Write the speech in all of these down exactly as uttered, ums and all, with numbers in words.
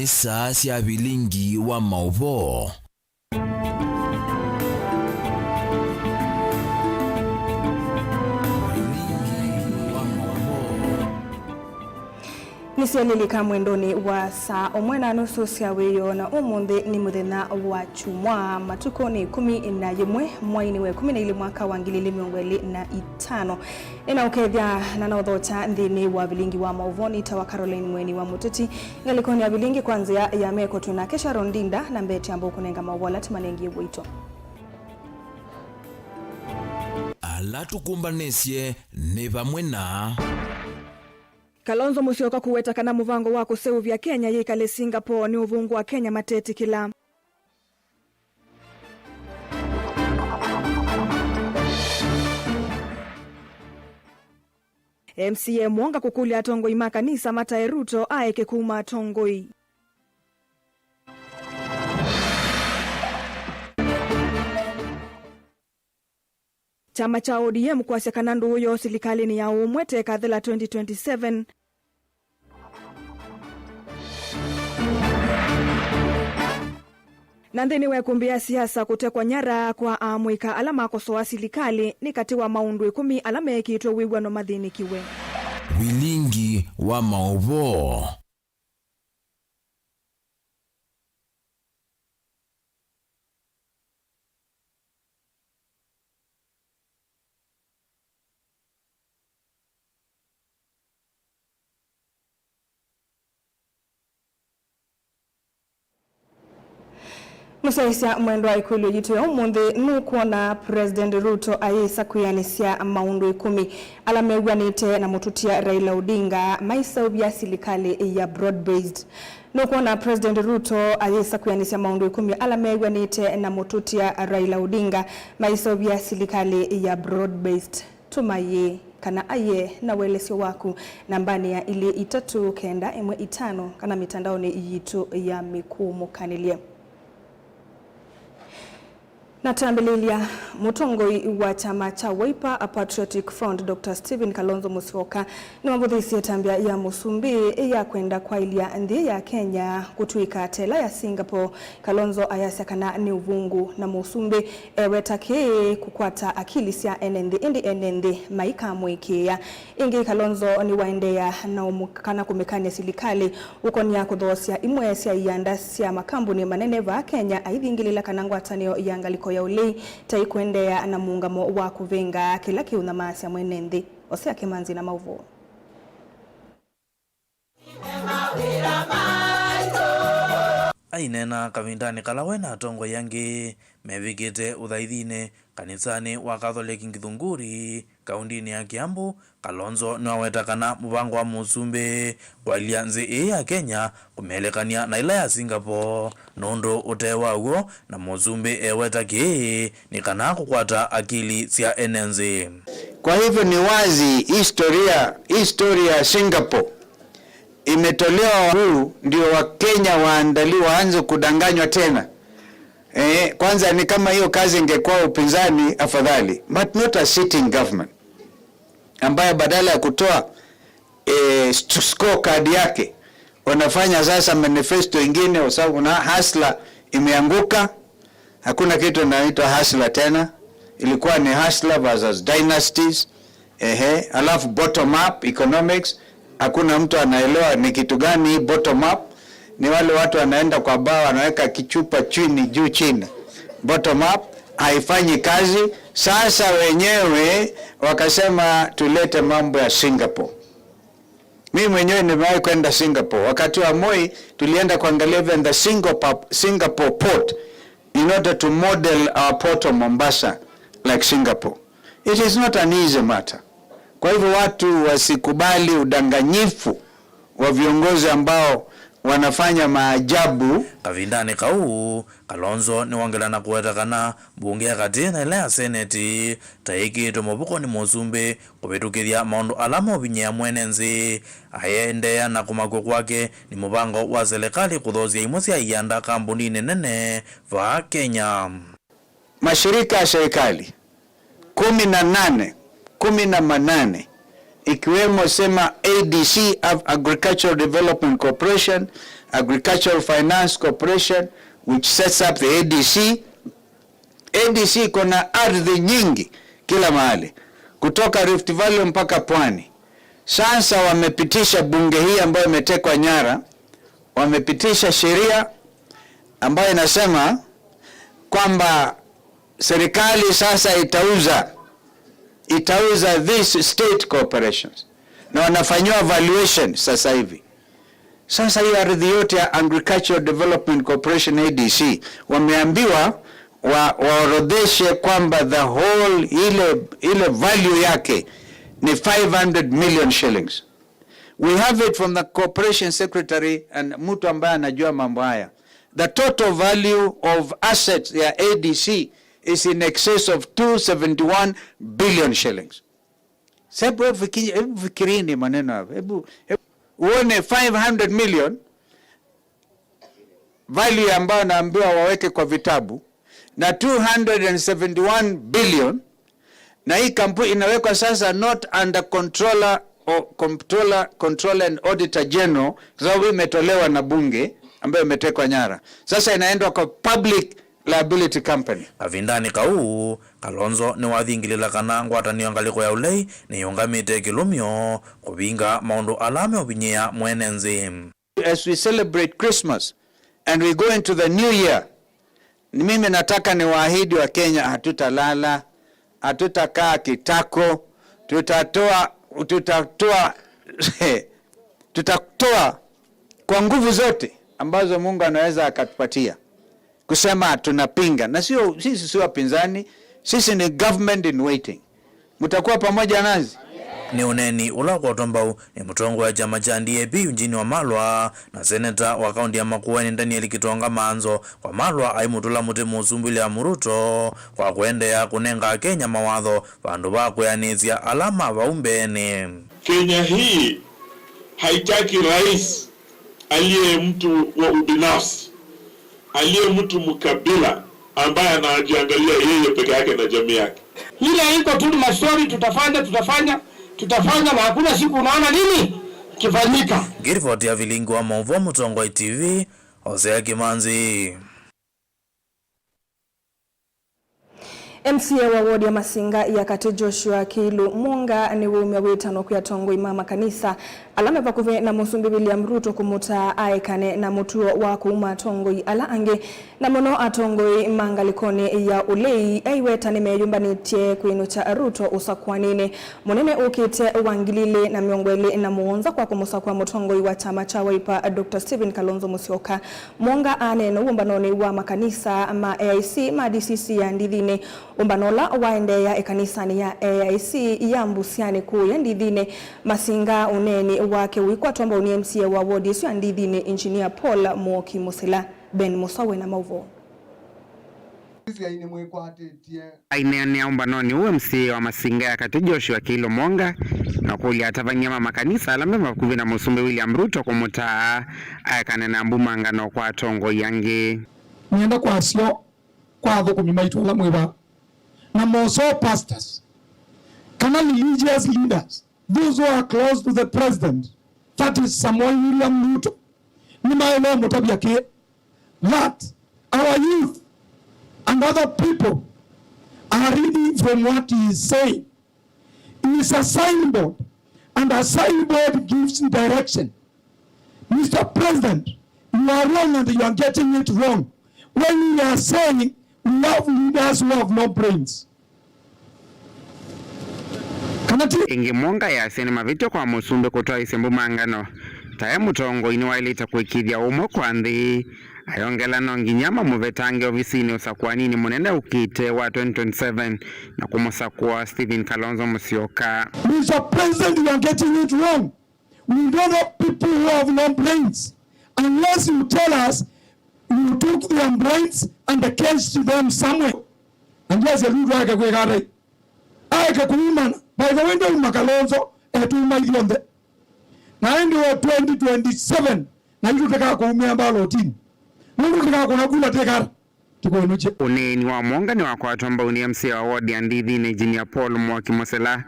Nĩ saa sya vilingi wa maũvoo. Vilingi wa maũvoo. Nĩsyalilika mwendonĩ wa saa ũmwe na nusu sya wĩoo, na ũmũnthĩ nĩ mũthenya wa kyumwa, matukũ nĩ ĩkũmi na yĩmwe, mwainĩ wa ĩkũmi na ilĩ, mwaka wa ngili ilĩ mĩongo ĩlĩ na itano. Nĩnaũkethya na naũthokya nthĩnĩ wa vilingi wa maũvoo nĩ tawa Caroline Mweni wa Mũteti. Ngalĩkonĩ ya vilingi kwa nzĩa ya meko twĩ nake Sharon Ndinda, na mbee twambe kũnenga maũvoo ala tũmanengie wĩito. Ala tũkũmbanĩsye nĩ vamwe na Kalonzo Musyoka kũweta kana mũvango wa kũseũvya Kenya yĩkale Singapore nĩ ũvũngũ wa Kenya matetĩkĩla. M C A Mwonga kũkũlya atongoi ma kanisa matae Ruto aeke kuma atongoi. Kyama kya O D M kwasya kana ndũũ yoo silikalĩnĩ ya ũmwe tekathela twenty twenty-seven. Na nthĩnĩ wa ĩkũmbĩ ya siasa, kũtekwa nyara kwa amũika ala makosoa silikalĩ nĩ katĩ wa maũndũ ĩkũmi ala meekĩtwe wĩw'ano mathĩnĩkiwe. Vilingi wa maũvoo. Mũsyaĩĩsya mwendwa, ĩkũlyo yitũ ya ũmũnthĩ, nũkwona President Ruto ayĩsa kwĩanĩsya maũndũ ĩkũmi ala mew'anĩte na mũtũtia Raila Odinga maiseũvya silikalĩ ya broad-based? Nũkwona President Ruto ayĩsa kwĩanĩsya maũndũ ĩkũmi ala mew'anĩte na mũtũtia Raila Odinga maiseũvya silikalĩ ya broad-based? Tũma ĩĩ kana aiee na ũelesyo waku nambanĩ ya ilĩ itatũ kenda ĩmwe itano kana mĩtandaonĩ yitũ ya mĩkũũmũkanĩlye. Na twambĩlĩlya, mũtongoi wa kyama kya Wiper, a Patriotic Front, Doctor Stephen Kalonzo Musyoka nĩwavũthĩĩsye ĩtambya ya mũsumbĩ ya kwenda kwaĩlya nthĩ ya Kenya kũtw'ĩka ta ĩla ya Singapore. Kalonzo ayasya kana nĩ ũvũngũ na mũsumbĩ eweta kĩĩ kũkwata akili sya ene nthĩ, ĩndĩ ene nthĩ maikamũĩkĩĩa. Ĩngĩ, Kalonzo nĩwaendeea na ũmũ-, kana kũmĩkany'a silikalĩ ũkonia kũthoosya imwe sya ianda sya makambuni manene vaa Kenya, aithingĩlĩla kana ngwatanĩo ya ngalĩko ya ũlei ta ĩkũendeea na mũũngamo wa kũvĩnga kĩla kĩũnyamaasya mwene nthĩ. Hosea Kĩmanzi na maũvoo. Aineena kavindanĩ kala we na atongoi angĩ mevikĩte ũthaithinĩ kanisanĩ wa Katholeki Githunguri, kaundinĩ ya Kiambu, Kalonzo nĩwaweta kana mũvango wa mũsumbĩ kwaĩlya nthĩ ĩĩ ya Kenya kũmĩelekany'a na ĩla ya Singapore nũndũ ũte wa w'o, na mũsumbĩ eweta kĩĩ nĩ kana kũkwata akili sya ene nthĩ. Kwa hivyo ni wazi, historia, historia ya Singapore imetolewa huu ndio Wakenya waandali-, waanze kudanganywa tena. Eh, kwanza ni kama hiyo kazi ingekuwa upinzani, afadhali, but not a sitting government ambayo badala ya kutoa, eh, st-, scorecard yake, wanafanya sasa manifesto ingine, kwa sababu na hustler imeanguka. Hakuna kitu inaitwa hustler tena. Ilikuwa ni hustler versus dynasties. Ehe, alafu bottom up economics. Hakuna mtu anaelewa ni kitu gani hii bottom up. Ni wale watu wanaenda kwa bar, wanaweka kichupa chini, juu chini. Bottom up haifanyi kazi. Sasa wenyewe wakasema tulete mambo ya Singapore. Mimi mwenyewe nimewahi kwenda Singapore. Wakati wa Moi, tulienda kuangalia even the Singapore, Singapore port in order to model our port of Mombasa like Singapore. It is not an easy matter. Kwa hivyo watu wasikubali udanganyifu wa viongozi ambao wanafanya maajabu. Kavindanĩ kau, Kalonzo nĩwongela na kũweta kana mbunge ya katĩ na ĩla ya seneti ta ĩkĩĩtwe mũvuko nĩ mũsumbĩ kũvĩtũkĩthya maũndũ ala meũvinyĩĩa mwene nthĩ. Aendeea na kũmakw'a kwake nĩ mũvango wa selekalĩ kũthoosya imwe sya ianda kambuninĩ nene vaa Kenya. Mashirika ya serikali kumi na nane, kumi na manane, ikiwemo sema A D C, Ag-, Agricultural Development Corporation, Agricultural Finance Corporation, which sets up the A D C. A D C iko na ardhi nyingi kila mahali, kutoka Rift Valley mpaka pwani. Sasa wamepitisha, bunge hii ambayo imetekwa nyara, wamepitisha sheria ambayo inasema kwamba serikali sasa itauza, itauza these state corporations, na wanafanyiwa valuation sasa hivi. Sasa hiyo ardhi yote ya Agricultural Development Corporation, A D C, wameambiwa wa, waorodheshe kwamba the whole, ile, ile value yake ni five hundred million shillings. We have it from the corporation secretary and mtu ambaye anajua mambo haya. The total value of assets ya A D C is in excess of two seventy-one billion shillings. Sasa hebu fiki-, hebu fikirini maneno hayo. Hebu, hebu uone five hundred million value ambayo naambiwa waweke kwa vitabu, na two hundred and seventy-one billion, na hii kampuni inawekwa sasa not under controller or controller, controller and auditor general, kwa sababu imetolewa na bunge ambayo imetekwa nyara. Sasa inaenda kwa public liability company. Kavindanĩ kau, Kalonzo nĩwathingĩlĩla kana ngwatanĩo ngalĩko ya ũlei nĩyũngamĩte kĩlũmyo kũvinga maũndũ ala meũvinyĩĩa mwene nthĩ. As we celebrate Christmas and we go into the new year, ni mimi nataka niwaahidi wa Kenya, hatutalala, hatutakaa kitako, tutatoa, tutatoa, tutatoa kwa nguvu zote ambazo Mungu anaweza akatupatia, kusema tunapinga. Na sio, sisi sio wapinzani, sisi ni government in waiting. Mtakuwa pamoja nasi? Nĩ ũneeni ũla ũkwatwa mbau nĩ mũtongoi wa kyama kya D A P Eugene Wamalwa na seneta wa kaunti ya Makueni Daniel Kitonga Manzo. Wamalwa aimũtũla mũtĩ Mũsumbĩ William Ruto kwa kũendeea kũnenga Akenya mawatho vandũ va kwĩanĩsya ala ma vau mbeenĩ. Kenya hii haitaki rais aliye mtu wa ubinafsi, aliye mtu mkabila ambaye anajiangalia yeye peke yake na jamii yake. Ile iko tu ni mastori, tutafanya, tutafanya, tutafanya, na hakuna siku unaona nini kifanyika. Ngiripoti ya vilingi wa maũvoo Mũtongoi T V, Hosea Kimanzi. M C A wa ward ya Masinga ya Katĩ Joshua Kiilu Mwonga nĩwaumya wĩtano kwĩ atongoi ma makanisa ala me vakuvĩ na Mũsumbĩ William Ruto kũmũtaa aekane na mũtuo wa kũuma atongoi ala angĩ, na mũno atongoi ma ngalĩkonĩ ya ũlei, aiweta nĩmeyũmbanĩtye kwĩnũkya Ruto ũsakũanĩnĩ mũnene ũkĩte wa ngili ilĩ na mĩongo ĩlĩ na mũonza kwa kũmũsakũa mũtongoi wa kyama kya Wiper, Doctor Stephen Kalonzo Musyoka. Mwonga aneena ũmbanonĩ wa makanisa ma A I C ma D C C ya Ndithinĩ, ũmbano ũla waendeea ĩkanisanĩ ya A I C ya Mbusianĩ kũũya Ndithinĩ. Masinga ũneeni wake ũikwatwa mbau nĩ M C A wa ward ĩsu ya Ndithinĩ, Engineer Paul Mwoki Mũsila. Ben Mũswa wĩ na maũvoo. Israeli nĩmwĩkwatĩtye. Aineenea ũmbanonĩ ũũ, M C A wa Masinga ya Katĩ Joshua Kiilu Mwonga na kũlya atavany'a ma makanisa ala me vakuvĩ na Mũsumbĩ William Ruto kũmũtaa aekane na mbumangano kwa atongoi angĩ. Nĩenda kwasyo kwa athũkũmi maitũ ala mwĩ vaa, na moso pastors kana religious leaders, those who are close to the president, that is Samoei William Ruto, nĩmaĩle ũmũtavya kĩ that our youth and other people are reading from what he is saying. He is a signboard, and a signboard gives direction. Mister President, you are wrong and you are getting it wrong when you are saying we have leaders who have no brains. Kana ti? Ĩngĩ Mwonga yasya nĩ mavĩtyo kwa mũsumbĩ kũtwaĩsya mbumangano ta e mũtongoi nĩwaĩlĩte kũĩkĩĩthya ũmwe kwa nthĩ. Ayongela no nginya mamũvetange ovisinĩ ũsakũaninĩ mũnene ũkĩte wa twenty twenty-seven na kũmũsakũa Stephen Kalonzo Musyoka. Mister President, you are getting it wrong. We don't have people who have no brains. Unless you tell us you took their brains and caged them somewhere. And yes, Ruto aeke kwĩka ata? Aeke kũumana. By the way, ndauma Kalonzo, etuma ithyonthe. Na ĩndĩ wa twenty twenty-seven, na itũ tĩkakũumĩa mbalotini. Nũndũ tĩkakũna kula tĩkara. tũkũlũkye. Ũneeni wa mwonga nĩwakwatwa mbau nĩ M C A wa ward ya Ndithinĩ, Engineer Paul Mwoki Mũsela,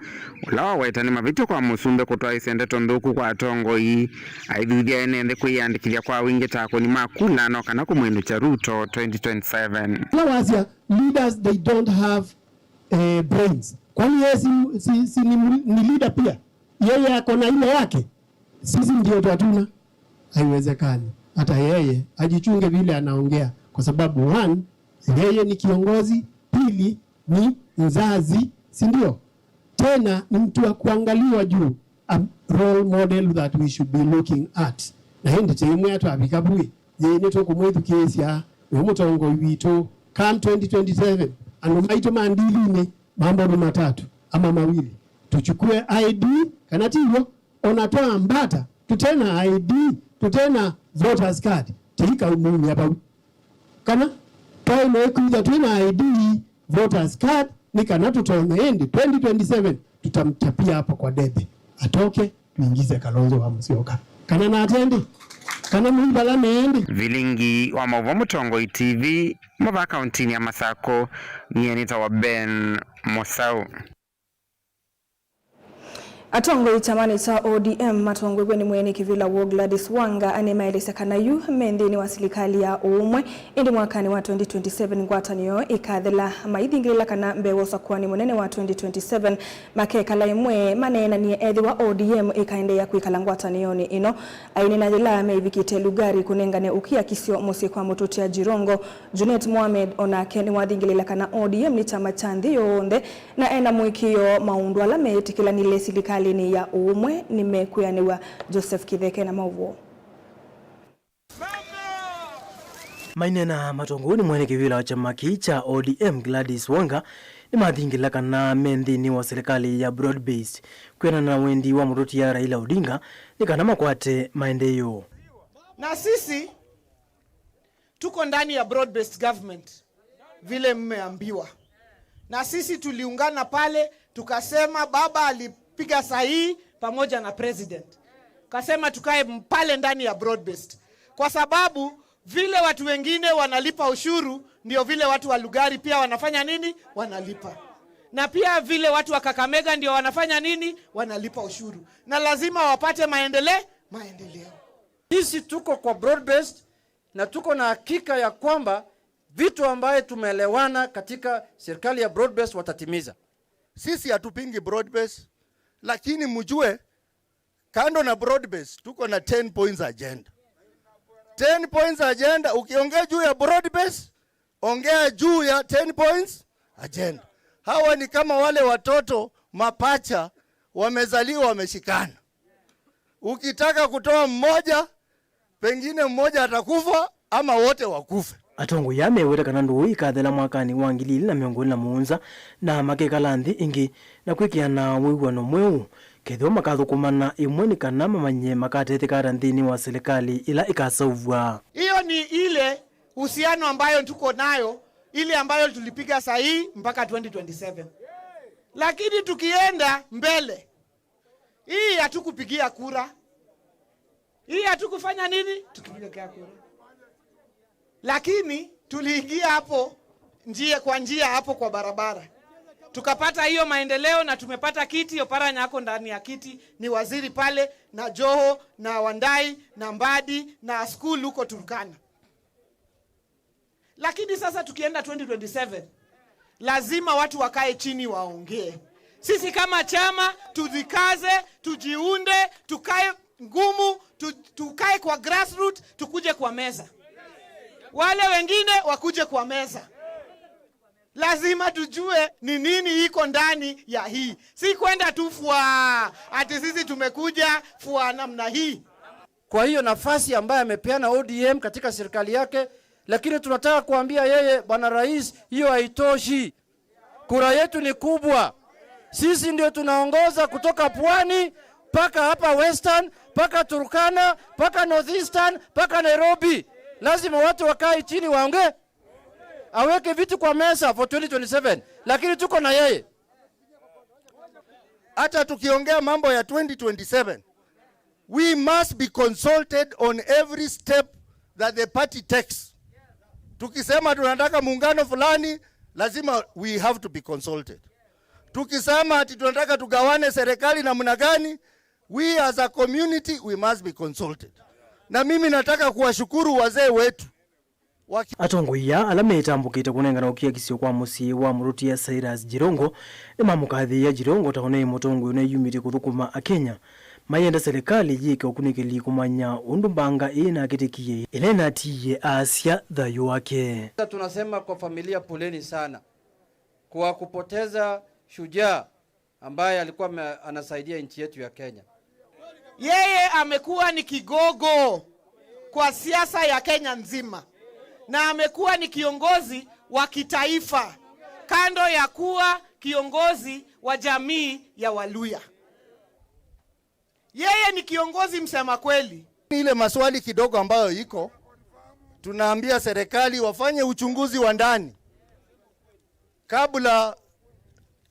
ũla waweta nĩ mavĩtyo kwa mũsumbĩ kũtwaĩsya ndeto nthũku kwa atongoi, aithuthya ene nthĩ kwĩyĩandĩkĩthya kwa wingĩ ta akũni ma kula no kana kũmwĩnũkya Ruto twenty twenty-seven. Ĩla wasya leaders, they don't have eh, brains. Kwani yeye si, si, si ni, ni leader pia? Yeye ako na ile yake, sisi ndio twatuna. Haiwezekani. Hata yeye ajichunge vile anaongea, kwa sababu one, yeye ni kiongozi, pili ni mzazi, si ndio? Tena ni mtu wa kuangaliwa juu, a role model that we should be looking at. Na hindi te imwe atwavika vui, yĩĩ nĩtũkũmwĩthukĩĩsya we mũtongoi witũ come twenty twenty-seven. Andũ maitũ ma Ndithinĩ, mambo nĩ matatũ ama mawili. Tuchukue I D, kana tiw'o? Ona twambata tũte na I D, tũte na voters card, tĩikaumumya vau. Kana twaĩle kwĩthwa twĩ na I D, voters card, nĩ kana tũtonye ĩndĩ twenty twenty-seven tutamchapia hapa kwa debe, atoke, tuingize Kalonzo wa Musyoka. Kana nate ĩndĩ? Kana mũivala nĩ ĩndĩ? Vilingi wa maũvoo Mũtongoi T V, mava kauntinĩ ya Masakũ, nyie nĩtawa Ben Mũsaũ. Atongoi kyamanĩ kya O D M matongoew'e nĩ mwene kĩvĩla woo Gladys Wanga nĩmaelesya kana yu me nthĩnĩ wa silikalĩ ya ũũmwe, ĩndĩ mwakanĩ wa twenty twenty-seven ngwatanĩo ĩkathela, maithingĩlĩla kana mbee wa ũsakũanĩ mũnene wa twenty twenty-seven makekala ĩmwe maneenanie ethĩwa O D M ĩkaendeea kwĩkala ngwatanĩonĩ ĩno. Aineena yĩla meivikĩte Lugari kũnengane ũkiakisyo mũsyĩ kwa mũtũtia Jirongo, Junet Mohamed o nake nĩwathingĩlĩla kana O D M nĩ kyama kya nthĩ yonthe na ena mũĩkĩĩo maũndũ ala meetĩkĩlanile silikalĩnĩ ya ũũmwe nĩmekwĩanĩw'a. Joseph Kĩtheke na maũvoo. Maineena matongoew'e nĩ mwene kĩvĩla wa kyama kĩĩ kya O D M Gladys Wanga, nĩmathingĩlĩla kana me nthĩnĩ wa silikalĩ ya broad based kwĩanana na wendi wa mũtũtia Raila Odinga nĩ kana makwate maendeeo. Na sisi tuko ndani ya broad based government vile mmeambiwa, na sisi tuliungana pale tukasema, baba alipiga sahihi pamoja na president, kasema tukae pale ndani ya broad based, kwa sababu vile watu wengine wanalipa ushuru ndio vile watu wa Lugari pia wanafanya nini? Wanalipa. Na pia vile watu wa Kakamega ndio wanafanya nini? Wanalipa ushuru, na lazima wapate maendele maendeleo. Sisi tuko kwa broad based na tuko na hakika ya kwamba vitu ambaye tumeelewana katika serikali ya broad based watatimiza. Sisi hatupingi broad based, lakini mjue kando na broad based tuko na ten points agenda. Ten points agenda, ukiongea juu ya broad based, ongea juu ya ten points agenda. Hawa ni kama wale watoto mapacha wamezaliwa wameshikana. Ukitaka kutoa mmoja, pengine mmoja atakufa ama wote wakufe. Atongoi aa meweta kana ndũũ ikathela mwakanĩ wa ngili ilĩ na mĩongo ĩlĩ na mũonza na makekala nthĩ ĩngĩ na kwĩkĩana wĩw'ano mweũ kethĩwa makathũkũmana ĩmwe nĩ kana mamanye makatetheka ata nthĩnĩ wa silikalĩ ĩla ĩkaseũvw'a. Hiyo ni ile uhusiano ambayo tuko nayo, ile ambayo tulipiga sahihi mpaka twenty twenty-seven. Lakini tukienda mbele, hii hatukupigia kura. Hii hatukufanya nini? Tukipiga kura. Lakini tuliingia hapo njia kwa njia hapo kwa barabara. Tukapata hiyo maendeleo na tumepata kiti, Oparanya ako ndani ya kiti, ni waziri pale, na Joho, na Wandai, na Mbadi, na Askul huko Turkana. Lakini sasa tukienda twenty twenty-seven, lazima watu wakae chini waongee. Sisi kama chama tujikaze, tujiunde, tukae ngumu, tu, tukae kwa grassroot, tukuje kwa meza. Wale wengine wakuje kwa meza. Lazima tujue ni nini iko ndani ya hii. Si kwenda tu fwa, ati sisi tumekuja fwa namna hii. Kwa hiyo nafasi ambayo amepeana O D M katika serikali yake, lakini tunataka kuambia yeye, Bwana Rais, hiyo haitoshi. Kura yetu ni kubwa. Sisi ndio tunaongoza kutoka Pwani mpaka hapa Western, mpaka Turkana, mpaka North Eastern, mpaka Nairobi. Lazima watu wakae chini waongee. Aweke vitu kwa meza for twenty twenty-seven. Lakini tuko na yeye. Hata tukiongea mambo ya twenty twenty-seven, we must be consulted on every step that the party takes. Tukisema tunataka muungano fulani, lazima we have to be consulted. Tukisema ati tunataka tugawane serikali namna gani, we as a community, we must be consulted. Na mimi nataka kuwashukuru wazee wetu. Atongoi aa ala metambũkĩte kũnengana ũkiakisyo kwa mũsyĩ wa mũtũtia Cyrus Jirongo nĩmamũkathĩĩa Jirongo ta ũneĩ mũtongoi ũneeyumĩtye kũthũkũma Akenya, mayenda serikali yĩke ũkunĩkĩli kũmanya ũndũ mbanga ĩĩ nakĩtĩkie ĩla ĩnatiie aasya thayũ wake. Sasa tunasema kwa familia, poleni sana kwa kupoteza shujaa ambaye alikuwa ame-, anasaidia nchi yetu ya Kenya. Yeye amekuwa ni kigogo kwa siasa ya Kenya nzima, na amekuwa ni kiongozi wa kitaifa, kando ya kuwa kiongozi wa jamii ya Waluya. Yeye ni kiongozi msema kweli. Ile maswali kidogo ambayo iko, tunaambia serikali wafanye uchunguzi wa ndani kabla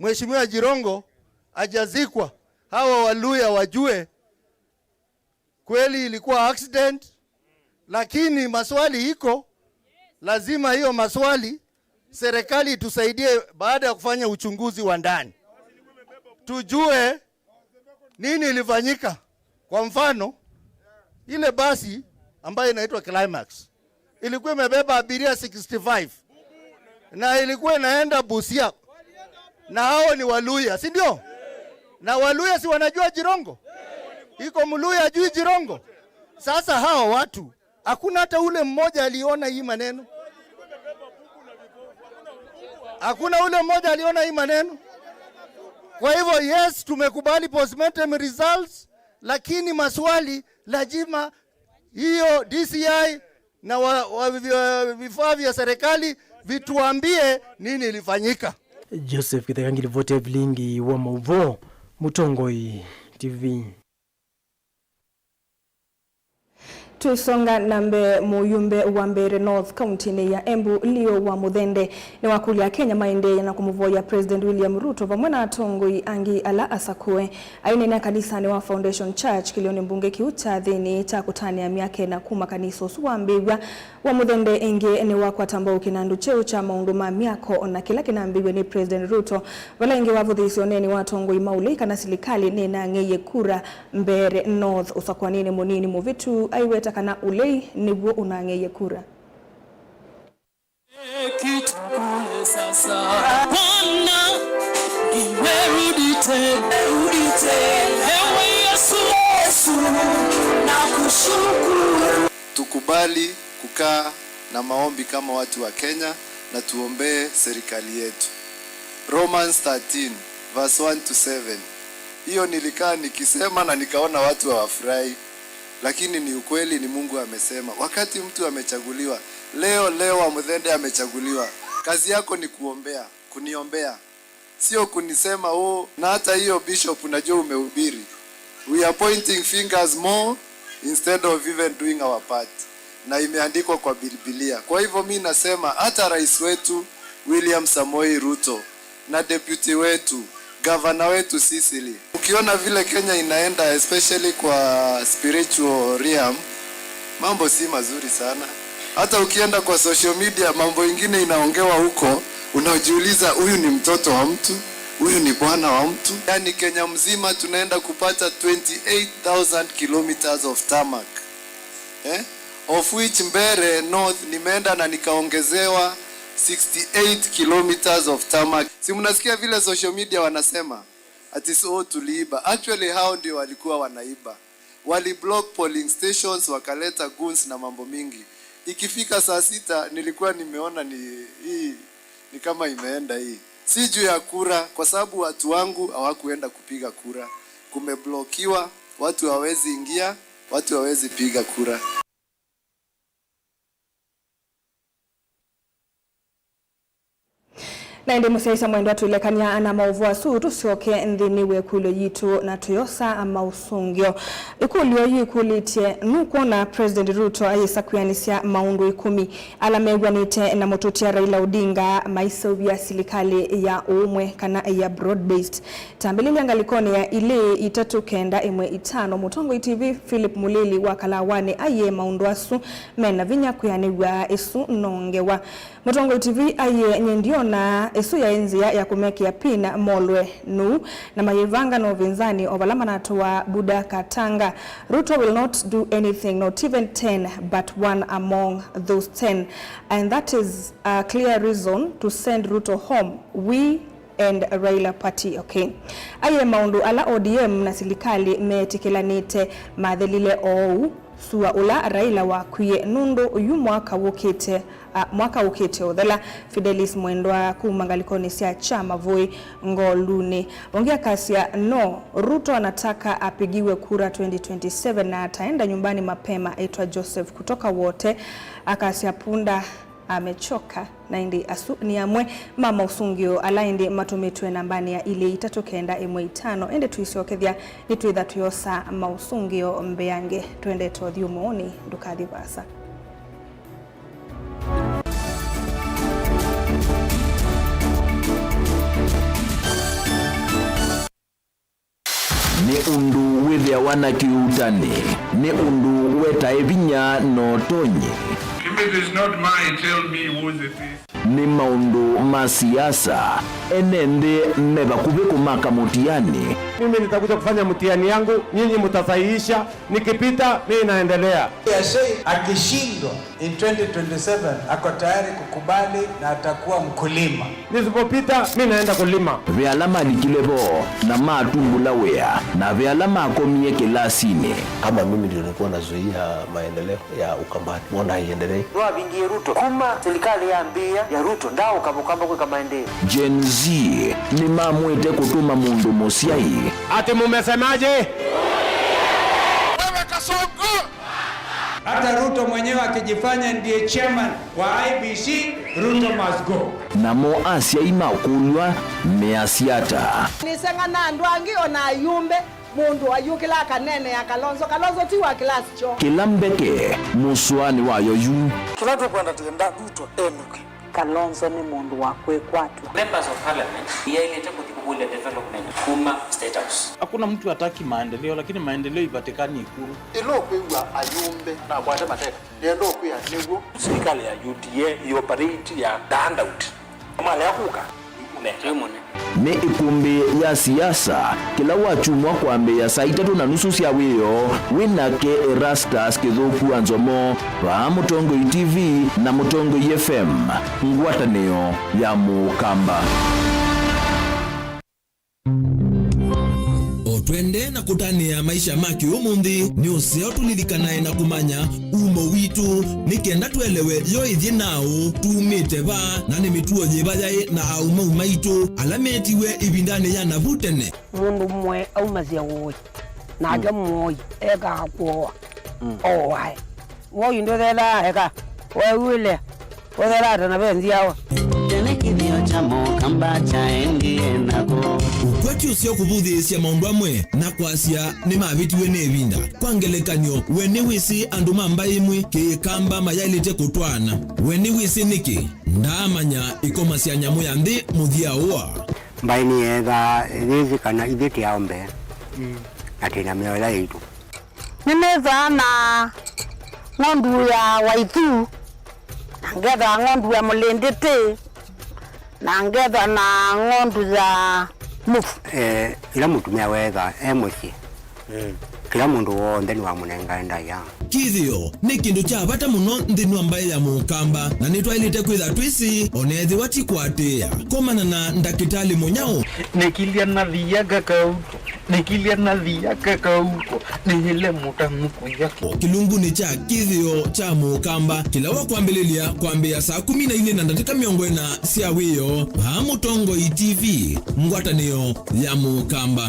Mheshimiwa Jirongo hajazikwa, hawa Waluya wajue kweli ilikuwa accident, lakini maswali iko, lazima hiyo maswali serikali itusaidie baada ya kufanya uchunguzi wa ndani. Tujue nini ilifanyika. Kwa mfano, ile basi ambayo inaitwa Climax ilikuwa imebeba abiria sixty-five na ilikuwa inaenda Busia, na hao ni Waluya, si ndio? Na Waluya si wanajua Jirongo? Iko Mluya ajui Jirongo? Sasa hao watu, hakuna hata ule mmoja aliona hii maneno. Hakuna ule mmoja aliona hii maneno. Kwa hivyo, yes, tumekubali postmortem results, lakini maswali lazima hiyo D C I na wa, wa, vya, vifaa vya serikali vituambie nini ilifanyika. Joseph Kitheka, ngilivoti ya vilingi wa mauvoo, Mũtongoi T V. Twĩsonga na mbee, mũyumbe wa Mbeere North kauntinĩ ya Embu, Leo wa Mũthende, nĩwakũlya Akenya maendeee na kũmũvoya President William Ruto vamwe na atongoi angĩ ala asakũe. Aineenea kanisanĩ wa Foundation Church kĩlĩonĩ mbunge kĩu kya nthĩnĩ kya kũtanĩa myaka ĩna kuma kanisa ũsu wambĩĩw'a, wa Mũthende ĩngĩ nĩwakwata mbau kĩnandũ kyeũ kya maũndũ ma myako, o na kĩla kĩnambĩĩw'e nĩ President Ruto, vala ĩngĩ wavũthĩĩsye ũneeni wa atongoi ma ũlei kana silikalĩ nĩnang'eie kura Mbeere North ũsakũanĩnĩ mũnini mũvĩtu aiweta kana ũlei nĩw'o ũnang'eie kura. Kitukule sasa. Bwana, nimerudi tena. Rudi tena. Ewe Yesu. Yesu, nakushukuru. Tukubali kukaa na maombi kama watu wa Kenya na tuombee serikali yetu. Romans thirteen, verse one to seven. Hiyo nilikaa nikisema na nikaona watu hawafurahi. Lakini ni ukweli, ni Mungu amesema. Wakati mtu amechaguliwa, leo, Leo wa Mũthende amechaguliwa, kazi yako ni kuombea, kuniombea. Sio kunisema, "Oh," na hata hiyo bishop, unajua umehubiri. We are pointing fingers more instead of even doing our part. Na imeandikwa kwa Biblia. Kwa hivyo mi nasema hata rais wetu William Samoei Ruto na deputy wetu, gavana wetu Cecily, ukiona vile Kenya inaenda, especially kwa spiritual realm, mambo si mazuri sana. Hata ukienda kwa social media, mambo ingine inaongewa huko, unajiuliza, "Huyu ni mtoto wa mtu, huyu ni bwana wa mtu." Yaani Kenya mzima tunaenda kupata twenty-eight thousand kilometers of tarmac. Eh? Of which Mbeere North nimeenda na nikaongezewa sixty-eight kilometers of tarmac. Si mnasikia vile social media wanasema? Ati, "So tuliiba." Actually, hao ndio walikuwa wanaiba. Wali block polling stations, wakaleta goons na mambo mingi. Ikifika saa sita, nilikuwa nimeona ni hii, ni kama imeenda hii. Si juu ya kura, kwa sababu watu wangu hawakuenda kupiga kura. Kumeblokiwa, watu hawawezi ingia, watu hawawezi piga kura. Na ĩndĩ mũsyaĩĩsya mwendwa, twĩlekany'a na maũvoo asu, tũsyoke nthĩnĩ wa ĩkũlyo yitũ na tũyosa maũsũngĩo. Ĩkũlyo yĩkũlĩtye, nũkwona President Ruto ayĩsa kwĩanĩsya maũndũ ĩkũmi ala mew'anĩte na mũtũtia Raila Odinga maiseũvya silikalĩ ya ũũmwe kana ya broad-based? Tambĩlĩlya ngalĩkonĩ ya ilĩ itatũ kenda ĩmwe itano, mũtongoi T V Philip Mũlili wa Kalawanĩ aiee maũndũ asu mena vinya kwĩanĩw'a ĩsu no ngewa. Mũtongoi T V aiee, nyie ndyonaa ĩsu yaĩ nzĩa ya kũmekĩa pin molwe nũu, na mayĩvanga na ũvĩnzani o vala manatũaa Buda Katanga. Ruto will not do anything, not even ten, but one among those ten. And that is a clear reason to send Ruto home. We and Raila Party, okay? Aiee maũndũ ala O D M na silikalĩ meetĩkĩlanĩte mathelile oou, sua ũla Raila wakwie, nũndũ yu mwaka wũkĩte, a, mwaka ũkĩte ũthela. Fidelis Mwendwa kuma ngalĩkonĩ sya Kyama Voi Ngolunĩ. Ũngĩ akasya, no, Ruto anataka apigiwe kura twenty twenty-seven na ataenda nyumbani mapema, aitwa Joseph kutoka Wote. Akasya, punda amechoka. Na ĩndĩ asu nĩ amwe ma maũsũngĩo ala ĩndĩ matũmĩtwe nambanĩ ya ilĩ itatũ kenda ĩmwe itano, ĩndĩ tũisyokethya nĩtwĩtha tũyosa maũsũngĩo mbeange. Twendete ũthyũmũũnĩ, ndũkathi vaasa. Nĩ ũndũ wĩthĩawa na kĩuutani, nĩ ũndũ wetae vinya na ũtonyi. If it is not mine, tell me whose it is. Nĩ maũndũ ma siasa, ene nthĩ me vakuvĩ kũmaka mũtiani. Mimi nitakuja kufanya mtihani yangu, nyinyi mtasahihisha, nikipita, mimi naendelea. Yasei akishindwa in twenty twenty-seven, ako tayari kukubali na atakuwa mkulima. Nisipopita, mi naenda kulima. Ve ala malikile vo na matumbũla wĩa, na ve ala makomie kĩlasinĩ. Kama mimi ndio nilikuwa nazuia maendeleo ya Ukambani, mbona haiendelei? Nĩwavingie Ruto. Kuma serikali yambĩĩa ya Ruto, ndaaũka Ukamba kwĩka maendeleo. Gen Z nĩmamwĩte kũtũma mũndũ mũsyai. Ati mumesemaje? Wewe Kasongo! Hata Ruto mwenyewe akijifanya ndiye chairman wa I E B C, Ruto must go. Namo asyai makũlw'a measya ata? Nĩseng'ana andũ angĩ o na ayumbe, mũndũ ayũkĩla akaneenea Kalonzo. Kalonzo ti wa class kyo. Kĩla mbeke mũsoanĩ wayo yu. Kĩla tũkwenda, tũkwenda Ruto enũke. Kalonzo nĩ mũndũ wa kwĩkwatw'a. Members of Parliament yaĩlĩte kũthi kũkũlya development kuma State House. Hakuna mtu hataki maendeleo, lakini maendeleo ipatikani Ikulu. Ĩla ũkwĩw'a ayumbe nakwate mateka, nĩenda ũkwĩa nĩw'o. Serikali ya U D A ĩoperate ya the handout. Malea kũka, mekwe mũne. Nĩ ĩkũmbĩ ya siasa, kĩla wakyumwa kwambĩĩa saa itatũ na nusu sya wĩoo, wĩ nake Erastus Kĩthũku wa Nzomo, vaa Mũtongoi T V na Mũtongoi F M, ngwatanĩo ya Mũkamba. O twendee na kũtanĩa maisha ma kĩũmũnthĩ, nĩ ũseo tũlilikanae na kũmanya umo witũ, nĩ kenda twelewe yo ĩthyĩ naaũ, tumĩte va, na nĩ mĩtuo yĩva yaĩ na aũmau maitũ ala meetiwe ĩvindanĩ ya navu tene. Mũndũ mũe aumasya ũĩ, nake mũoi ekaa kũoa, ooae. Woi ndũthethaa eka, weew'ĩle, ũthethaa ta na ve nzyawa. Tene kĩthĩo kya Mũkamba kyaendie nako. Ũkwati ũseo kũvũthĩĩsya maũndũ amwe na kwasya nĩmavĩtiwe nĩ ĩvinda. Kwa ngelekany'o, we nĩwĩsĩ andũ ma mbaĩ ĩmwe Kĩkamba mayaĩlĩte kũtwaana? We nĩwĩsĩ nĩkĩ? Ndaamanya ĩkoma sya nyamũ ya nthĩ mũthya ũa. Mbaĩ nĩyeethaa yĩsĩ kana ithyĩ tĩ aũmbe, na twĩ na mĩao ĩla yaitũ. Nĩnĩthaa na ng'ondu ya waithu, na ngethaa ng'ondu ya mũlĩndĩtĩ, na ngetha na ng'ondu ya mũvu. Eh, ĩla mũtumĩa weetha e mũsyĩ, kĩla mũndũ w'onthe nĩwamũnengae ndaĩa. Kĩthĩo nĩ kĩndũ kya vata mũno nthĩnĩ wa mbaĩ ya Mũkamba, na nĩtwaĩlĩte kwĩtha twĩsĩ, o na ethĩwa ti kũatĩĩa. Komana na Ndakĩtalĩ Mũnyao. Nĩkilya na thia kakauto. Nĩkilya na thia kakauko, nĩyĩle mũtanu kũya kĩ. Kĩlungunĩ kya kĩthĩo kya Mũkamba, kĩla wakwambĩlĩlya kwambĩĩa saa kũmi na ilĩ na ndatĩka mĩongo ĩna sya wĩoo, vaa Mũtongoi T V, ngwatanĩo ya Mũkamba.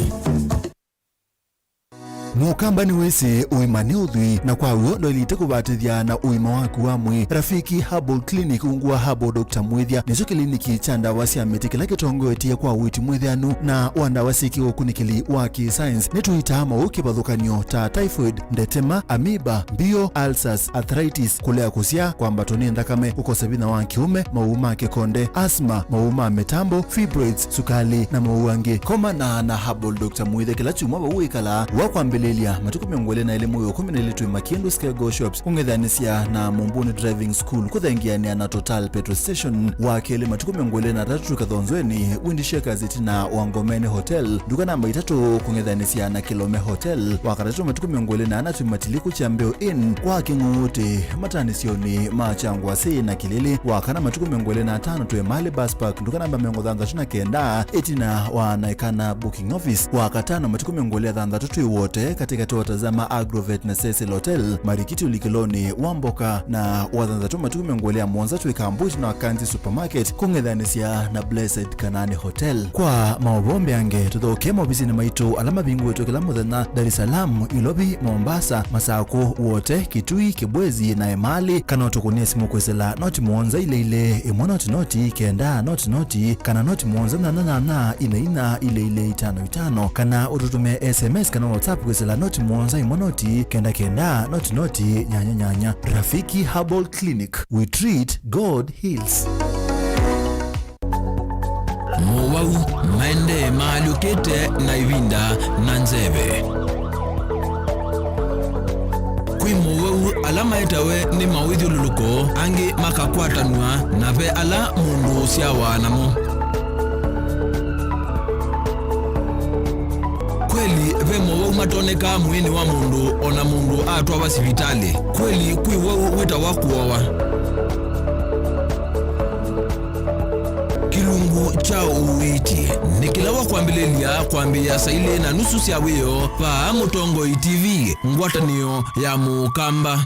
Mũkamba nĩwĩsĩ ũima nĩ ũthwii, na kwa w'o ndwaĩlĩte kũvatĩthya na ũima waku wa mwĩĩ. Rafiki Herbal Clinic ungu wa Herbal Doctor Mwĩthya nĩkyo kĩliniki kya ndawa sya mĩtĩ kĩla kĩtongoetye kwa ũiiti mwĩthĩanu na wa ndawa syĩ kĩũkunĩkĩli wa kĩ-science. Nĩtũitaa maũũ kĩvathũkany'o ta typhoid, ndetema, amoeba, mbio, ulcers, arthritis, kũlea kũsyaa, kwambatwa nĩ nthakame, kũkosa vinya wa kĩũme, maũũ ma kĩkonde, asthma, maũũ ma mĩtambo, fibroids, sukali, na maũũ angĩ. Komana na Herbal Doctor Mwĩthya kĩla kyumwa vau wĩkalaa. Wa kwambĩlĩlya, matukũ mĩongo ĩlĩ na elĩ mwei wa ĩkũmi na ĩlĩ twĩ Makindu Scarecrow Shops, kũng'ethanĩsya na Mumbuni Driving School, kũthengeanĩa na Total Petrol Station. Wa kelĩ, matukũ mĩongo ĩlĩ na atatũ twĩ Kathonzweni, Wind Shakers ĩtina wa Ngomeni Hotel, nduka namba itatũ, kũng'ethanĩsya na Kilome Hotel. Wa katatũ, matukũ mĩongo ĩlĩ na ana twĩ Matiliku Kyambeo Inn kwa Kĩng'ũũtĩ, matanĩsyonĩ ma Kyangwasĩ na Kĩlĩlĩ. Wa kana, matukũ mĩongo ĩlĩ na atano twĩ Mali Bus Park, nduka namba mĩongo thanthatũ na kenda, ĩtina wa Naikana Booking Office. Wa katano, matukũ mĩongo ĩlĩ na thanthatũ twĩ Wote, katĩkatĩ wa Tazama Agrovet na Cecil Hotel, Marikiti ũlikĩlonĩ wa mboka, na wa thanthatũ, matukũ mĩongo ĩlĩ na mũonza twĩ Kambu ĩtina wa Kanzi Supermarket, kũng'ethanĩsya na Blessed Kanani Hotel. Kwa maũvoo mbeange, tũthokee maovisinĩ maitũ ala mavingũĩtwe kĩla mũthenya, Dar es Salaam, Ilovi, Mombasa, Masakũ, Wote, Kitui, Kibwezi, na Emali, kana ũtũkũnĩe simũ kwĩsĩla noti mũonza ilĩ ilĩ, ĩmwe noti noti, kenda noti noti, kana noti mũonza nyanya nyanya, ina ina, ilĩ ilĩ, itano itano, kana ũtũtũmĩe S M S kana WhatsApp kwĩsĩla noti mũonza ĩmwe noti, kenda kenda, noti noti, nyanya nyanya. Rafiki Herbal Clinic, we treat, God heals. Mowau maendee maalyũkĩte na ĩvinda na nzeve. Kwĩ mowau ala maetawe nĩ mawĩthyũlũlũko, angĩ makakwatanw'a, na ve ala mũndũ ũsyawa namo. Kweli, ve mowau matonekaa mwĩĩnĩ wa mũndũ o na mũndũ atwawa sivitalĩ. Kweli, kwĩ wau wĩtawa kũowa. Kĩlungu kya ũiiti nĩ kĩla wa kwambĩlĩlya kwambĩĩa saa ilĩ na nusu sya wĩoo vaa Mũtongoi T V, ngwatanĩo ya Mũkamba.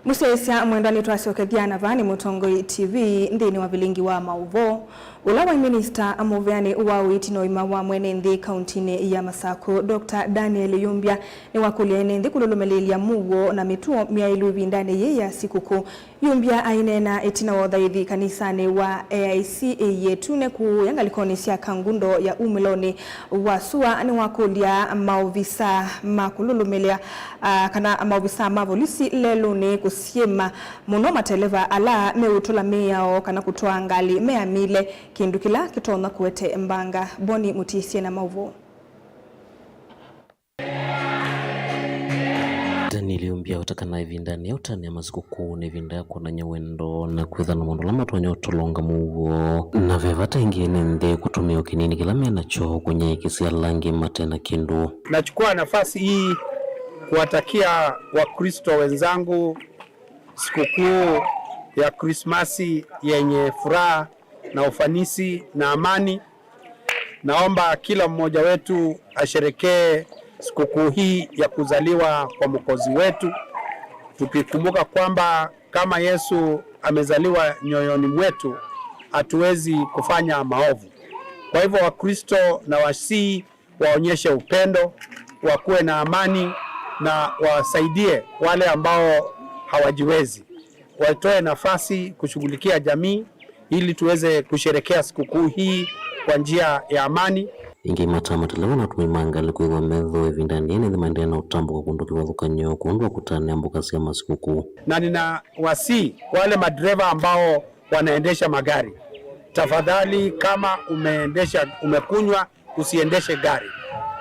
Mũsyaĩĩsya mwendwa, nĩtwasyokethya na vaa nĩ Mũtongoi T V nthĩnĩ wa vilingi wa maũvoo. Ũla waĩ minista mũveanĩ wa ũiiti na ũima wa mwene nthĩ kauntinĩ ya Masakũ, Doctor Daniel Yumbya, nĩwakũlya ene nthĩ kũlũlũmĩlĩĩlya mũuo na mĩtuo myaĩlu ĩvindanĩ yĩĩ ya sikũkũ. Yumbya aineena ĩtina wa ũthaithi kanisanĩ wa A I C ĩiĩtu nĩ kũũya ngalĩkonĩ sya Kangundo ya umĩlonĩ wa sua, nĩwakũlya maovisa ma kũlũlũmĩlĩa, ah, kana maovisa ma volisi lelũnĩ kũsyĩma mũno mateleva ala meũtũla mĩao kana kũtwaa ngalĩ meamile, kĩndũ kĩla kĩtonya kũete mbanga. Boni Mũtisye na maũvoo. Daniel Yumbya ũtakana ĩvindanĩ ya ũtanĩa masikũkũ nĩ ĩvinda ya kwonany'a wendo na kwĩthana maũndũ ala matonya ũtũlonga mũuo. Na ve vata ĩngĩ ene nthĩ kũtũmĩa o kĩnini kĩla me nakyo kũnyaĩĩkĩsya ala angĩ mate na kĩndũ. Nachukua nafasi hii kuwatakia Wakristo wenzangu sikukuu ya Krismasi yenye furaha na ufanisi na amani. Naomba kila mmoja wetu asherekee sikukuu hii ya kuzaliwa kwa Mwokozi wetu, tukikumbuka kwamba kama Yesu amezaliwa nyoyoni mwetu, hatuwezi kufanya maovu. Kwa hivyo, Wakristo, nawasihi waonyeshe upendo, wakuwe na amani na wasaidie wale ambao hawajiwezi. Watoe nafasi kushughulikia jamii ili tuweze kusherekea sikukuu hii kwa njia ya amani. Ĩngĩ, mata mateleva na atũmĩi ma ngalĩ kwĩthwa metho ĩvindanĩ yĩĩ nĩmaendeea na ũtambũka kũndũ kĩvathũkany'o kwondũ wa kũtanĩa mboka sya masikũkũ. Na ninawasihi wale madereva ambao wanaendesha magari, tafadhali, kama umeendesha, umekunywa, usiendeshe gari.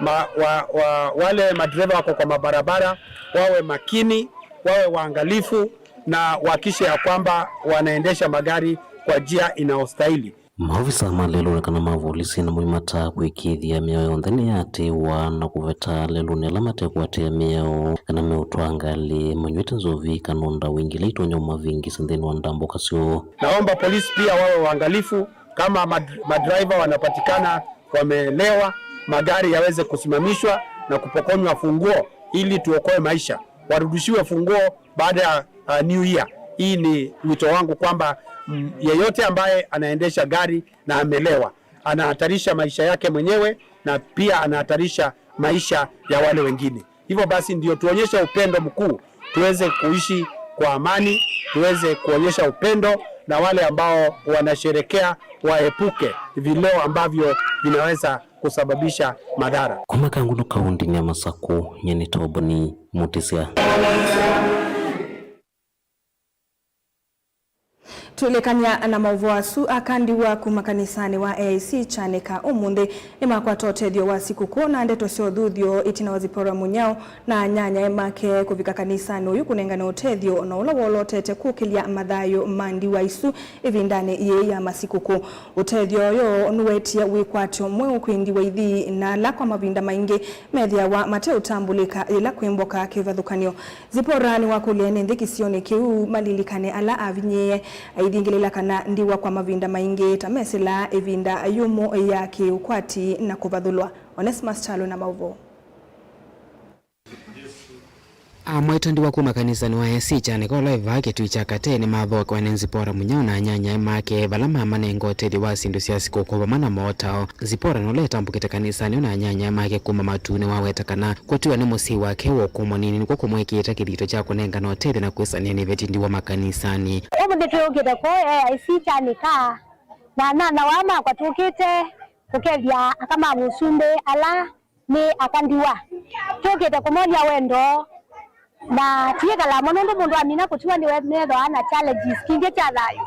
Ma, wa, wa, wale madereva wako kwa mabarabara wawe makini, wawe waangalifu na wahakikishe ya kwamba wanaendesha magari kwa njia inayostahili. Maovisa ma lelũnĩ kana ma volisi namo nĩmataa kũĩkĩĩthya mĩao yonthe nĩyaatĩĩwa na kũveta lelũnĩ ala matekwatĩĩa mĩao kana meũtwaa ngalĩ manyw'ĩte nzovi kana o ndawa ingĩ ila itonya ũmavĩngĩsya nthĩnĩ wa ndambũka syoo. Naomba polisi pia wawe waangalifu. Kama mad-, madriver wanapatikana wamelewa, magari yaweze kusimamishwa na kupokonywa funguo ili tuokoe maisha, warudishiwe funguo baada ya, uh, New Year. Hii ni wito wangu kwamba, mm, yeyote ambaye anaendesha gari na amelewa, anahatarisha maisha yake mwenyewe na pia anahatarisha maisha ya wale wengine. Hivyo basi ndio tuonyeshe upendo mkuu, tuweze kuishi kwa amani, tuweze kuonyesha upendo, na wale ambao wanasherekea waepuke vileo ambavyo vinaweza kusababisha madhara. Kuma Kangundo kaundini ya Masaku, nyie nĩ Toboni Mutisya. Twĩlĩkany'a na maũvoo asu, aka ndiwa kuma kanisanĩ wa A I C Kyanĩka ũmũnthĩ nĩmakwata ũtethyo wa sikũkũ na ndeto sya ũthuthyo ĩtina wa Zipporah Munyao na anyanyae make kũvika kanisanĩ ũyũ kũnengane ũtethyo na ũla wolotete kũkĩlya mathayũ ma ndiwa isu ĩvindanĩ yĩĩ ya masikũkũ. Ũtethyo ũyũ nũwetie wĩkwatyo mweũ kwĩ ndiwa ithi na ala kwa mavinda maingĩ methĩawa mateũtambũlĩka yĩla kwĩ mboka kĩvathũkany'o. Zipporah nĩwakũlya ene nthĩ kĩsionĩ kĩu malilikane ala avinyĩĩe aithingĩlĩla kana ndiwa kwa mavinda maingĩ ta mesĩlaa ĩvinda yũmũ ya kĩũkwati na kũvathũlwa. Onesmus Kyalo na maũvoo. Amwaitũ ndiwa kuma kanisanĩ wa A I C Kyanĩka ũla wĩ vaa Kĩtui kya Katee nĩmathookewa nĩ Zipporah Munyao na anyanyae make vala mamanenga ũtethyo wa syĩndũ sya sikũkũ vamwe na motao. Zipporah nũla etambũkĩte kanisanĩ ũyũ na anyanyae make kuma matuunĩ waweta kana kũtiwa nĩ mũsyai wake wa ũkũũ mũnini nĩkw'o kũmwĩkĩĩte kĩthito kya kũnengana ũtethyo na kwĩsania nĩ iveti ndiwa makanisanĩ. Ũmũnthĩ twĩũkĩte kũũ A I C Kyanĩka na anyanyawa makwa tũkĩte kũkethya aka ma mũsumbĩ ala nĩ aka ndiwa. Tũkĩte kũmolya wendo na tũyĩkala mo nũndũ mũndũ amina kũtiwa nĩwe methĩawa na challenges kingĩ kya thayũ.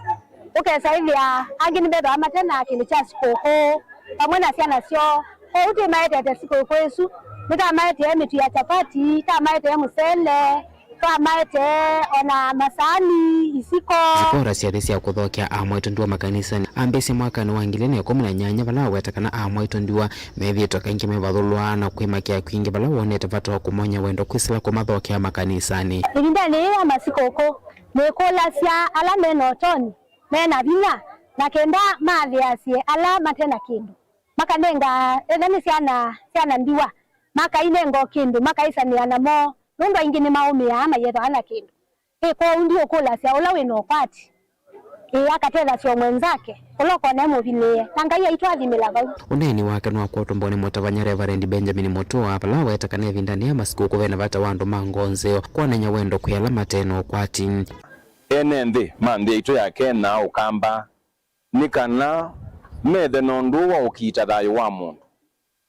Ũkesa ĩthĩa angĩ nĩmethĩawa mate na kĩndũ kya sikũkũ vamwe na syana syoo. Kwoou twĩmaetete sikũkũ ĩsu, nĩtamaetee mĩtu ya chapati, tamaetee mũsele, twamaetee ona masaani, isiko. Zipporah syathĩ sya kũthokea amwaitũ ndiwa makanisanĩ ambĩĩsye mwakanĩ wa ngili na ĩkũmi na nyanya vala waweta kana amwaitũ ndiwa methĩĩtwe kaingĩ mevathũlwa na kwĩmakĩa kwingĩ vala wonete vata wa kũmony'a wendo kwĩsĩla kũmathokea makanisanĩ. Ĩvindanĩ yĩĩ ya masikũkũ, nĩkũlasya ala me na ũtonyi, me na vinya, na kenda mathĩasye ala mate na kĩndũ. Makanenga, etha nĩ syana, syana ndiwa, makainenga o kĩndũ, makaisanĩa namo, nũndũ aingĩ nĩmaũmĩaa mayĩethĩwa na kĩndũ. Ĩ kwoou ndiũkũlasya ũla wĩ na ũkwati, ĩ akatethasya o mwenzake, ũla ũkona emũvinyĩĩe, na Ngai aitũathimĩla vau. Ũneeni wake nĩwakwatwa mbonĩ mũtavany'a Reverend Benjamin Mũtũa, vala waweta kana ĩvindanĩ ya masikũkũ ve na vata wa andũ ma ngoo nzeo kwonany'a wendo kwĩ ala mate na ũkwati. Ene nthĩ ma nthĩ yaitũ ya Kenya, Ũkamba, nĩ kana methe na ũndũ wa ũkiita thayũ wa mũndũ.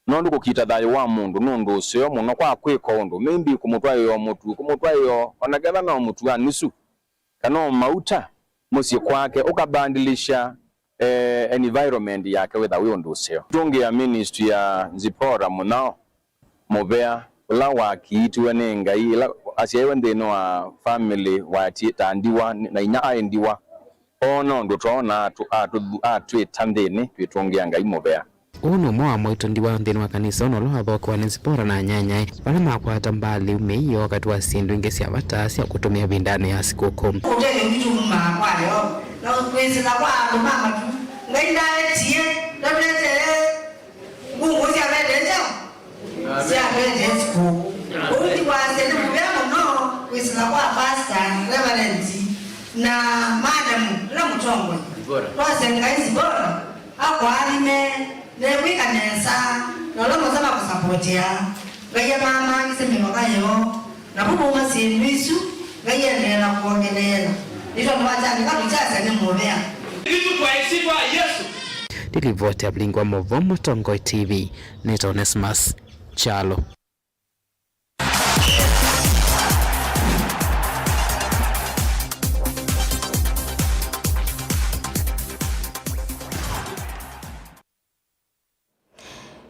Nũndũ kũkiita thayũ wa mũndũ nĩ ũndũ ũseo mũno kwa kwĩka ũndũ, maybe kũmũtwaĩa o mũtu, kũmũtwaĩa o na ketha no mũtu wa nusu, kana o mauta mũsyĩ kwake, ũkabandilisha, eh, environment yake wĩtha wĩ ũndũ ũseo. Tũngĩa ministry ya Zipporah Mũnyao Mũvea, ũla wakiitiwe nĩ Ngai, ĩla asyaiwe nthĩnĩ wa family wa ti-, ta ndiwa, na inya aĩ ndiwa. Oona ũndũ twoona atũ-, atũthu-, atwĩta nthĩnĩ, twĩtũngĩa Ngai mũvea. Ũũ nĩ ũmwe wa amwaitũ ndiwa nthĩnĩ wa kanisa ũno ũla wathookewa nĩ Zipporah na anyanyae vala makwata mbaalĩ umĩi yoo katĩ wa syĩndũ ingĩ sya vata sya kũtũmĩa ĩvindanĩ ya sikũkũ. Ũtethyo witũ wumaa kwa Yeova, na kwĩsĩla kwa andũ ma matu. Ngai ndaetie, ndatuetee ngũngũ sya vete nzeo, sya vete sikũkũ. Ũu nĩ kwasya nĩ mũvea mũno kwĩsĩla kwa pasta, reverend, na madam ũla mũtongoi. Twasya Ngai Zipporah akũathime, na ekwĩka nesa, na ũla mũsa makũsapotea. Ngai amamangĩsye mĩvaka yoo, na vu kuma syĩndũ isu, Ngai endeea na kwongeleela. Nĩ tondũ wa kyandĩka tũkyasya nĩ mũvea. Nĩtũtwaĩsĩ kwa Yesũ. Nĩ livoti ya Vilingi wa Maũvoo Mũtongoi T V, nĩtawa Onesmus Kyalo.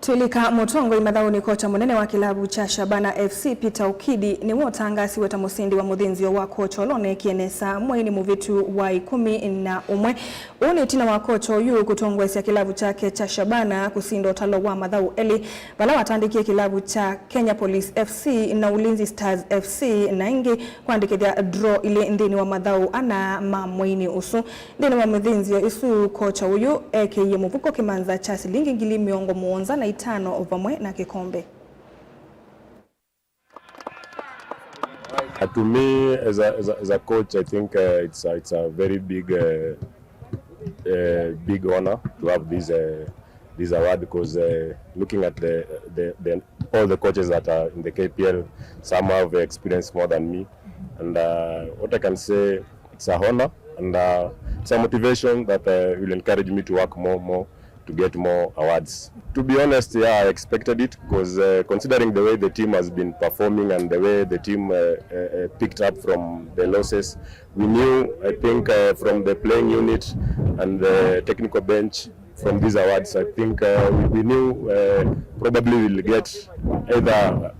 Twĩlika mũtongoi mathaũnĩ, kocha mũnene wa kĩlavu kya Shabana F C Peter Okidi nĩwe ũtangaasiwe ta mũsindi wa mũthĩnzĩo wa kocha ũla ũneekie nesa mweinĩ mũvĩtu wa ĩkũmi na ũmwe. Ũũ nĩ ĩtina wa kocha ũyũ kũtongoesya kĩlavu kyake kya Shabana kũsinda ũtalo wa mathaũ elĩ, vala watandĩkie kĩlavu kya Kenya Police F C na Ulinzi Stars F C, na ĩngĩ kũandĩkĩthya draw ilĩ nthĩnĩ wa mathaũ ana ma mweinĩ ũsu. Nthĩnĩ wa mĩthĩnzĩo ĩsu, kocha ũyũ ekĩie mũvuko kĩmanza kya silingi ngili mĩongo mũonza na itano vamwe na kĩkombe. Uh, to me, as a, as a, as a coach, I think uh, it's, a, it's a very big, uh, uh, big honor to have this uh, this award because uh, looking at the, the, the all the coaches that are in the K P L, some have experience more than me, and uh, what I can say, it's a honor and uh, it's a motivation that uh, will encourage me to work more, more to get more awards. To be honest, yeah, I expected it because uh, considering the way the team has been performing and the way the team uh, uh, uh, picked up from the losses, we knew, I think, uh, from the playing unit and the technical bench from these awards, I think uh, we, we knew uh, probably we'll get either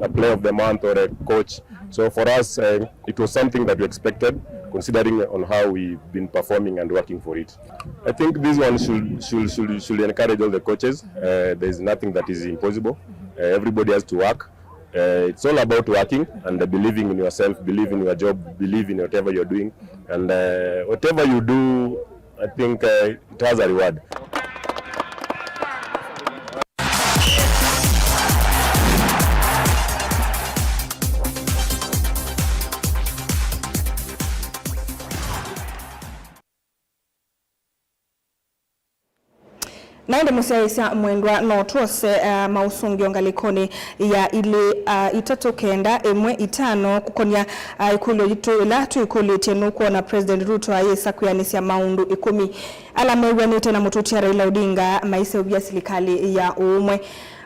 a player of the month or a coach. So for us, uh, it was something that we expected, considering on how we've been performing and working for it. I think this one should should should, should encourage all the coaches. Uh, there's nothing that is impossible. Uh, everybody has to work. Uh, it's all about working and uh, believing in yourself, believe in your job, believe in whatever you're doing, and uh, whatever you do, I think uh, it has a reward. Na ĩndĩ mũsyaĩĩsya mwendwa, no twose uh, maũsũngĩo ngalĩkonĩ ya ilĩ uh, itatũ kenda ĩmwe itano kũkony'a uh, ĩkũlyo yitũ ĩla twĩkũlĩtye, nũkwona President Ruto ayĩsa kwĩanĩsya maũndũ ĩkũmi ala mew'anĩte na mũtũtia Raila Odinga maiseũvya silikalĩ ya ũũmwe?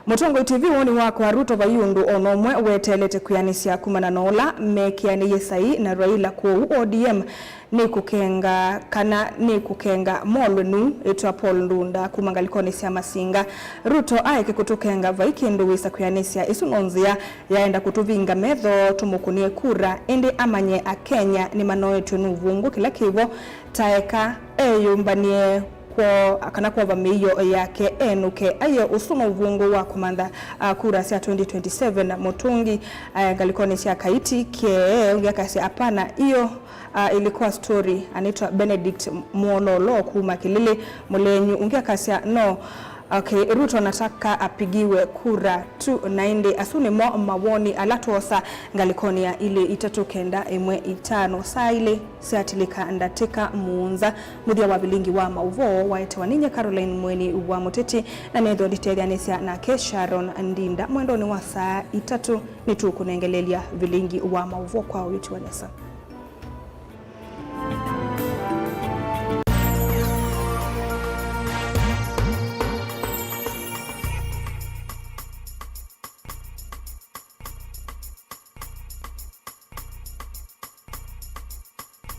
Mũtongoi T V, woni wakwa, Ruto vai ũndũ o na ũmwe weteelete kwĩanĩsya kumana na ũla mekĩanĩie saii na Raila, kwoou O D M nĩkũkenga kana nĩkũkenga molwe nũũ ĩtwa Paul Ndunda kuma ngalĩkonĩ sya Masinga. Ruto aeke kũtũkenga vai kĩndũ wĩsa kwĩanĩsya, ĩsu no nzĩa yaenda kũtũvinga metho tũmũkũnĩe kura, ĩndĩ amanye Akenya nĩmanoetw'e nĩ ũvũngũ kĩla kĩvo. Taeka eyũmbany'e kwoo kana kwova mĩio yake enũke aie ũsu no ũvũngũ wa kũmantha uh, kura sya twenty twenty-seven. Mũtũngi uh, ngalĩkonĩ sya Kaiti K L ngeakasya, hapana, hiyo uh, ilikuwa story. Anaitwa Benedict Mwololo kuma Kĩlĩlĩ Mũlenyu ũngĩ akasya, no. Okay, Ruto nataka apigiwe kura tu. Na ĩndĩ asu nĩmo mawoni ala twosa ngalĩkonĩ ya ilĩ itatũ kenda ĩmwe itano. Saa ilĩ syatilĩka ndatĩka mũonza. Mũthya wa vilingi wa maũvoo waetewa ninyie Caroline Mweni wa Mũteti, na nĩthwa nditetheanĩsya nake Sharon Ndinda. Mwendonĩ wa saa itatũ nĩtũkũnengeleelya vilingi wa maũvoo kwa ũyũtiwa nesa.